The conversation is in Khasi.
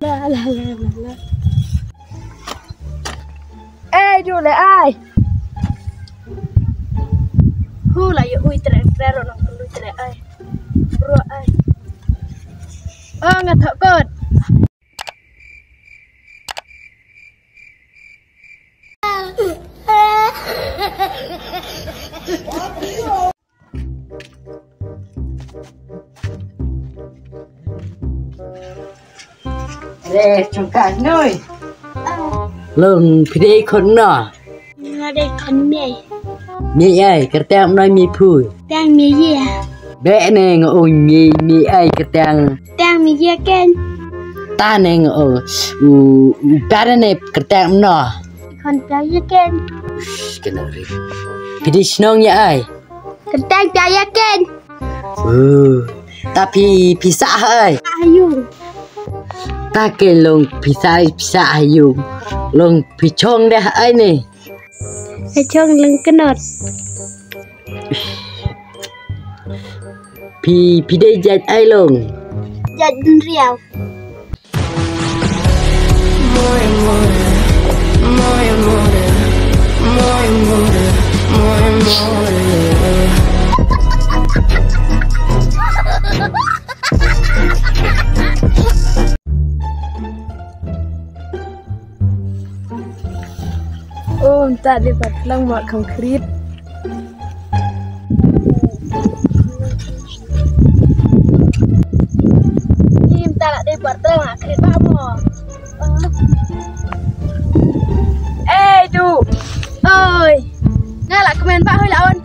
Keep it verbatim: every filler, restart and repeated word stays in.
La la la la la. Ei, du le ai. Hu la ïa ui tre tre ro nang kulu tre ai. Ro ai. Oh, nga thok kot. Re chungka noi. Long phi dei khon no. Nga dei khon mei. Mei ai, kyrteng no mei phu. Tang mei ye. Be ne nga ong mei mei ai kyrteng. Tang mei ye ken. Ta ne nga ong u u pa ne kyrteng no. Khon pa ye ken. Kena ri. Phi dei shnong ya ai. Kyrteng pia ïa ken. Uh, ta phi phi sah ai. Sah ha ïung. Ta ken long phi sah phi sah ha ïung. Long phi chong deh ai ne. Phi chong long kynot. Phi phi dei jait ai long. Jait dun riau. Oh, mynta dei pat lang ma kham khrit. Ni mynta la dei pat lang ma khrit ba mo. Eh, du. Oi. Nga la kmen ba hoi la on